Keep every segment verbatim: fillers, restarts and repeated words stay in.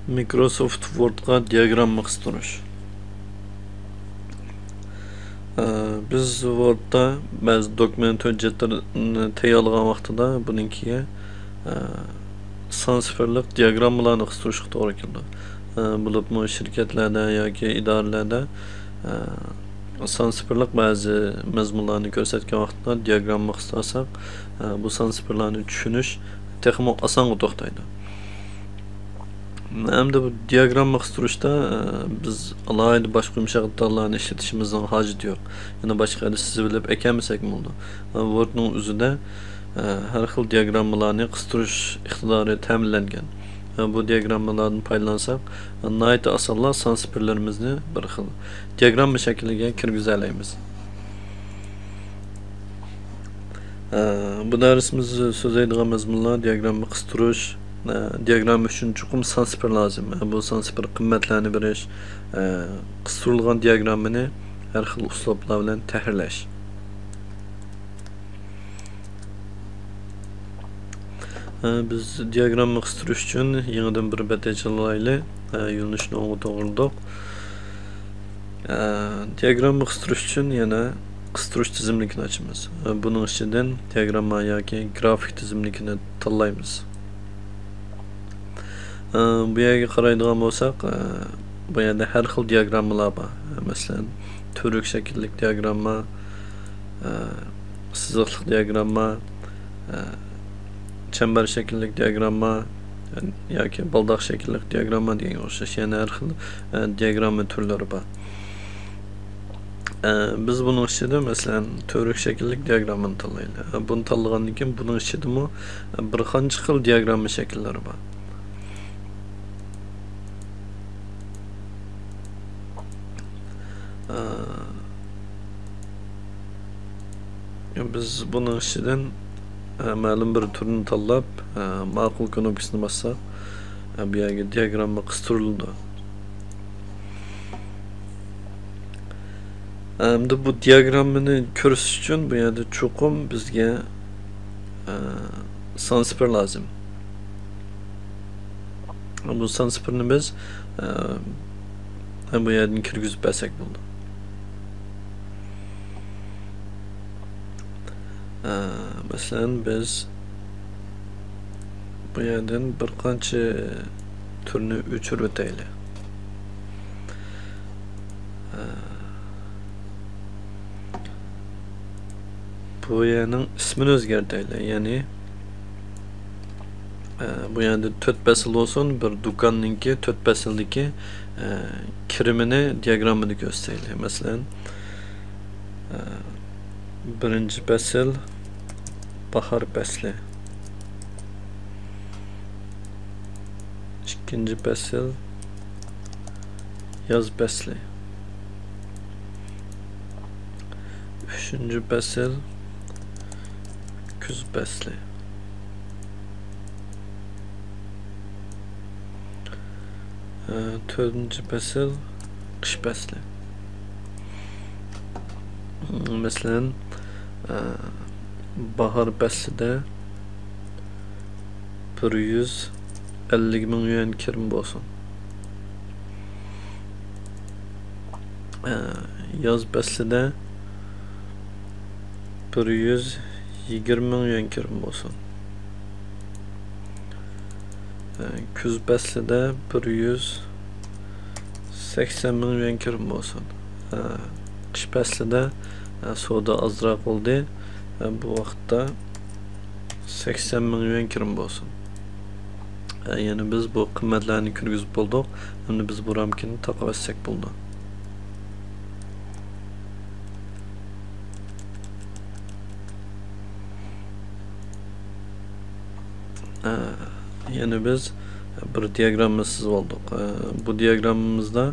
مىكروسوفت ۋوردقا دىياگرامما قىستۇرۇش. ئە، بىز ۋوردتا بەزى دوكۇمېنت ھۆججەتلىرىنى تەييارلىغان ۋاقتىدا بۇنىڭكىگە، ئە، سان سىفىرلىق دىياگراممىلارنى قىستۇرۇشقا توغرا كېلىدۇ. ئە، بولۇپمۇ شىركەتلەردە ياكى ئىدارىلەردە، ئە، سان سىفىرلىق بەزى مەزمۇنلارنى كۆرسەتكەن ۋاقتىدا دىياگرامما قىستۇرساق، ئە، بۇ سان سىفىرلارنى چۈشىنىش تېخىمۇ ئاسانغا توختايدۇ. ئەمدى بۇ دىياگرامما قىستۇرۇشتا، ئە، بىز ئالاھىدە باشقا يۇمشاق دېتاللارنى ئىشلىتىشىمىزنىڭ ھاجىتى يوق. يەنە باشقا يەردە سىزىۋېلىپ ئەكەلمىسەكمۇ بولىدۇ. ۋوردنىڭ ئۆزىدە، ئە، ھەر خىل دىياگراممىلارنى قىستۇرۇش ئىقتىدارى تەمىنلەنگەن. ئە، بۇ دىياگراممىلاردىن پايدىلانساق، ئە، ناھايىتى ئاسانلا سان سىفىرلىرىمىزنى بىر خىل دىياگرامما شەكلىگە كىرگۈزەلەيمىز. ئە، بۇ دەرسىمىز سۆزلەيدىغان مەزمۇنلار دىياگرامما قىستۇرۇش، ئە، دىياگرامما ئۈچۈن چوقۇم سان سىفىر لازىم. ئە، بۇ سان سىفىر قىممەتلەرنى بېرىش، ئە، قىستۇرۇلغان دىياگراممىنى ھەر خىل ئۇسلۇبلار بىلەن تەھرىرلەش. ئە، بىز دىياگرامما قىستۇرۇش ئۈچۈن يېڭىدىن بىر بەت ئېچىۋالايلى. ئە، يۆنىلىشنى ئوڭغا توغرىلىدۇق. ئە، دىياگرامما قىستۇرۇش ئۈچۈن يەنە قىستۇرۇش تىزىملىكىنى ئاچىمىز. ئە، بۇنىڭ ئىچىدىن دىياگرامما ياكى گرافىك تىزىملىكىنى تاللايمىز. ئە، بۇ يەرگە قارايدىغان بولساق، ئە، بۇ يەردە ھەر خىل دىياگراممىلار بار. ئە، مەسىلەن، تۈۋرۈك شەكىللىك دىياگرامما، ئە، سىزىقلىق دىياگرامما، ئە، چەمبەر شەكىللىك دىياگرامما، ئە، ياكى بالداق شەكىللىك دىياگرامما دېگەنگە ئوخشاش يەنە ھەر خىل، ئە، دىياگرامما تۈرلىرى بار. ئە، بىز بۇنىڭ ئىچىدە، مەسىلەن، تۈۋرۈك شەكىللىك دىياگراممىنى تاللايلى. ئە، بۇنى تاللىغاندىن كېيىن بۇنىڭ ئىچىدىمۇ، ئە، بىر قانچە خىل دىياگرامما شەكىللىرى بار. ئە، بىز بۇنىڭ ئىچىدىن، ئە، مەلۇم بىر تۈرنى تاللاپ، ئە، ماقۇل كۇنۇپكىسىنى باسساق، ئە، بۇ يەرگە دىياگرامما قىستۇرۇلىدۇ. ئەمدى بۇ دىياگراممىنى كۆرسىتىش ئۈچۈن بۇ يەردە چوقۇم بىزگە، ئە، سان سىفىر لازىم. بۇ سان سىفىرنى بىز، ئە، بۇ يەردىن كىرگۈزۈپ بەرسەك بولىدۇ. ئە، مەسىلەن، بىز بۇ يەردىن بىر قانچە تۈرنى ئۆچۈرۈۋېتەيلى. بۇ يەرنىڭ ئىسمىنى ئۆزگەرتەيلى. يەنى، بۇ يەردە تۆت پەسىل بولسۇن، بىر دۇكاننىڭكى تۆت پەسىلدىكى كىرىمىنى دىياگراممىدا كۆرسىتەيلى. مەسىلەن، بىرىنچى پەسىل، باھار پەسلى. ئىككىنچى پەسىل، ياز پەسلى. ئۈچىنچى پەسىل، كۈز پەسلى. ئە، تۆتىنچى پەسىل، قىش پەسلى. مەسىلەن، ئە، باھار پەسلىدە بىر يۈز ئەللىك مىڭ يۈەن كىرىم بولسۇن. ئە، ياز پەسلىدە بىر يۈز يىگىرمە مىڭ يۈەن كىرىم بولسۇن. ئە، كۈز پەسلىدە بىر يۈز سەكسەن مىڭ يۈەن كىرىم بولسۇن. ئە، قىش پەسلىدە، ئە، سودا ئازراق بولدى. ئە، بۇ ۋاقىتتا سەكسەن مىڭ يۈەن كىرىم بولسۇن. ئە، يەنى بىز بۇ قىممەتلەرنى كىرگۈزۈپ بولدۇق. ئەمدى بىز بۇ رامكىنى تاقىۋەتسەك بولىدۇ. ئە، يەنى بىز بىر دىياگرامما سىزىۋالدۇق. ئە، بۇ دىياگراممىمىزدا،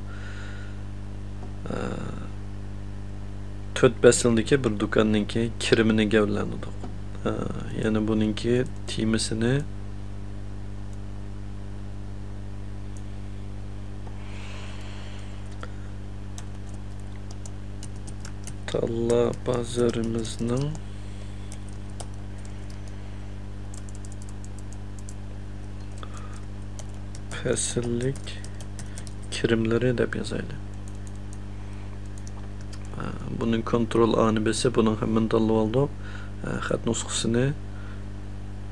ئە، تۆت پەسىلدىكى بىر دۇكاننىڭكى كىرىمىنى گەۋدىلەندۈردۇق. ئە، يەنى بۇنىڭكى تېمىسىنى تاللا بازىرىمىزنىڭ پەسىللىك كىرىملىرى دەپ يازايلى. بۇنى كونترول ئانى بېسىپ، بۇنىڭ ھەممىنى تاللىۋالدۇق. خەت نۇسخىسىنى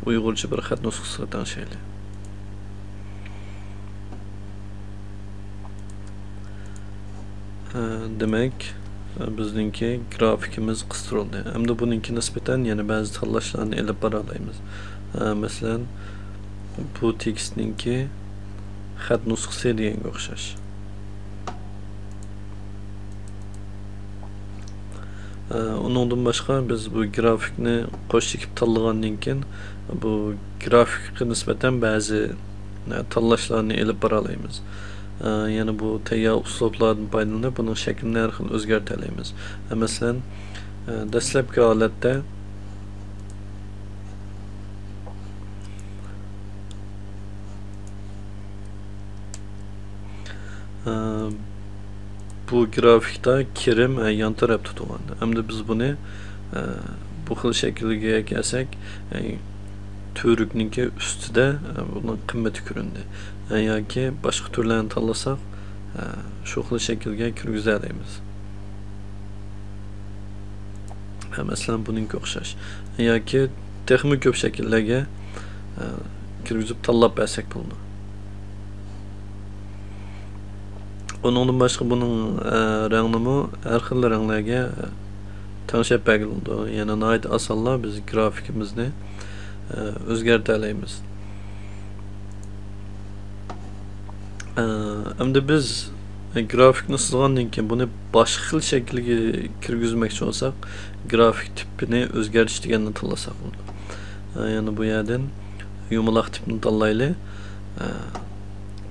ئۇيغۇرچە بىر خەت نۇسخىسىغا تەڭشەيلى. دېمەك، بىزنىڭكى گرافىكىمىز قىستۇرۇلدى. ئەمدى بۇنىڭكى نىسبەتەن يەنە بەزى تاللاشلارنى ئېلىپ بارالايمىز. مەسىلەن، بۇ تېكىستنىڭكى خەت نۇسخىسى دېگەنگە ئوخشاش. ئۇنىڭدىن باشقا، بىز بۇ گرافىكنى قوش چېكىپ تاللىغاندىن كېيىن، بۇ گرافىكقا نىسبەتەن بەزى تاللاشلارنى ئېلىپ بارالايمىز. يەنە بۇ تەييار ئۇسلۇبلاردىن پايدىلىنىپ، بۇنىڭ شەكلىنى ھەر خىل ئۆزگەرتەلەيمىز. مەسىلەن، دەسلەپكى ھالەتتە، بۇ گرافىكتا كىرىم يان تەرەپتە تۇرغان. ئەمدى بىز بۇنى بۇ خىل شەكىلگە كەلسەك، تۈۋرۈكنىڭكى ئۈستىدە بۇنىڭ قىممىتى كۆرۈندى. ياكى باشقا تۈرلەرنى تاللىساق، شۇ خىل شەكىلگە كىرگۈزەلەيمىز. مەسىلەن، بۇنىڭكى ئوخشاش. ياكى تېخىمۇ كۆپ شەكىللەرگە كىرگۈزۈپ تاللاپ بەرسەك بولىدۇ. ئۇنىڭدىن باشقا بۇنىڭ رەڭنىمۇ ھەر خىل رەڭلەرگە تەڭشەپ بەرگىلى بولىدۇ. يەنى ناھايىتى ئاسانلا بىز گرافىكىمىزنى ئۆزگەرتەلەيمىز. ئەمدى بىز گرافىكنى سىزغاندىن كېيىن بۇنى باشقا خىل شەكىلگە كىرگۈزمەكچى بولساق، گرافىك تىپىنى ئۆزگەرتىش دېگەننى تاللىساق بولىدۇ. يەنە بۇ يەردىن يۇمىلاق تىپنى تاللايلى.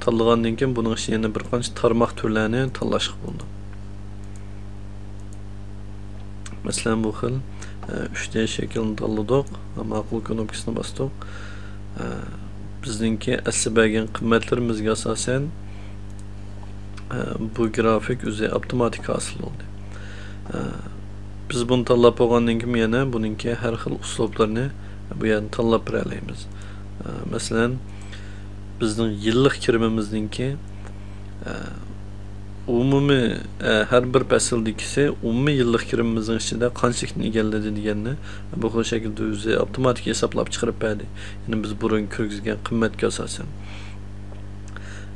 تاللىغاندىن كېيىن بۇنىڭ ئىچىدە يەنە بىر قانچە تارماق تۈرلەرنى تاللاشقا بولىدۇ. مەسىلەن، بۇ خىل ئۈچ دى شەكىلنى تاللىدۇق، ماقۇل كۇنۇپكىسىنى باستۇق. بىزنىڭكى ئەسلى بەرگەن قىممەتلىرىمىزگە ئاساسەن، بۇ گرافىك ئۆزى ئاپتوماتىك ھاسىل بولدى. بىز بۇنى تاللاپ بولغاندىن كېيىن يەنە بۇنىڭكى ھەر خىل ئۇسلۇبلىرىنى بۇ يەردىن تاللاپ بېرەلەيمىز. مەسىلەن، بىزنىڭ يىللىق كىرىمىمىزنىڭكى ئومۇمىي، ھەر بىر پەسىلدىكىسى ئومۇمىي يىللىق كىرىمىمىزنىڭ ئىچىدە قانچىلىكنى ئىگىلىدى دېگەننى بۇ خىل شەكىلدە ئۆزى ئاپتوماتىك ھېسابلاپ چىقىرىپ بەردى. يەنى بىز بۇرۇن كىرگۈزگەن قىممەتكە ئاساسەن.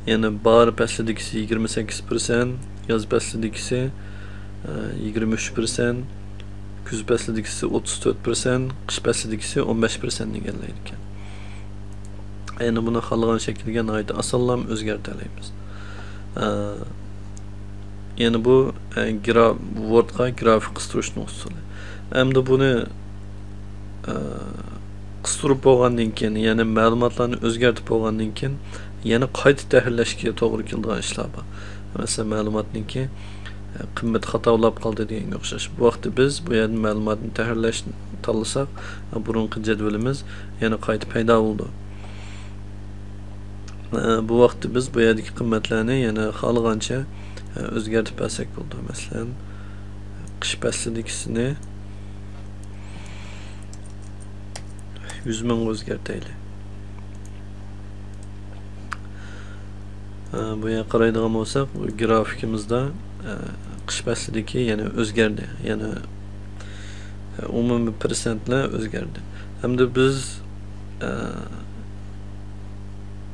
يەنى باھار پەسلىدىكىسى يىگىرمە سەككىز پىرسەنت، ياز پەسلىدىكىسى يىگىرمە ئۈچ پىرسەنت، كۈز پەسلىدىكىسى ئوتتۇز تۆت پىرسەنت، قىش پەسلىدىكىسى ئون بەش پىرسەنتنى ئىگىلەيدىكەن. يەنى بۇنى خالىغان شەكىلگە ناھايىتى ئاسانلا ئۆزگەرتەلەيمىز. ئە، يەنى بۇ، ئە، گرا-، ۋوردقا گرافىك قىستۇرۇشنىڭ ئۇسۇلى. ئەمدى بۇنى، ئە، قىستۇرۇپ بولغاندىن كېيىن، يەنى مەلۇماتلارنى ئۆزگەرتىپ بولغاندىن كېيىن، يەنە قايتا تەھرىرلەشكە توغرا كېلىدىغان ئىشلار بار. مەسىلەن، مەلۇماتنىڭكى، ئە، قىممىتى خاتا بولاپ قالدى دېگەنگە ئوخشاش. بۇ ۋاقىتتا بىز بۇ يەردىن مەلۇماتنى تەھرىرلەشنى تاللىساق، ئە، بۇرۇنقى جەدۋىلىمىز يەنە قايتا پەيدا بولىدۇ. ئە، بۇ ۋاقىتتا بىز بۇ يەردىكى قىممەتلەرنى يەنە خالىغانچە، ئە، ئۆزگەرتىپ بەرسەك بولىدۇ. مەسىلەن، قىش پەسلىدىكىسىنى يۈز مىڭغا ئۆزگەرتەيلى. ئە، بۇ يەرگە قارايدىغان بولساق، بۇ گرافىكىمىزدا، ئە، قىش پەسلىدىكى يەنە ئۆزگەردى. يەنە، ئە، ئومۇمىي پىرسەنتلەر ئۆزگەردى. ئەمدى بىز، ئە،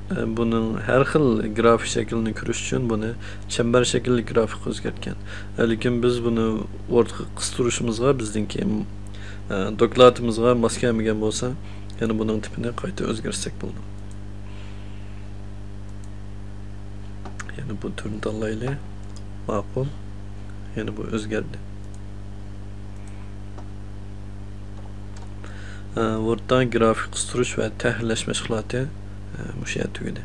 ئە، بۇنىڭ ھەر خىل گرافىك شەكلىنى كۆرۈش ئۈچۈن بۇنى چەمبەر شەكىللىك گرافىكقا ئۆزگەرتكەن. لېكىن بىز بۇنى ئورتىغا قىستۇرۇشىمىزغا، بىزنىڭكى، ئە، دوكلاتىمىزغا ماس كەلمىگەن بولسا، يەنە بۇنىڭ تىپىنى قايتا ئۆزگەرتسەك بولىدۇ. يەنە بۇ تۈرنى تاللايلى. ماقۇل. يەنە بۇ ئۆزگەردى. ئە، ۋوردتا گرافىك قىستۇرۇش ۋە تەھرىرلەش مەشغۇلاتى، ئە، مۇشۇ يەردە تۈگىدى.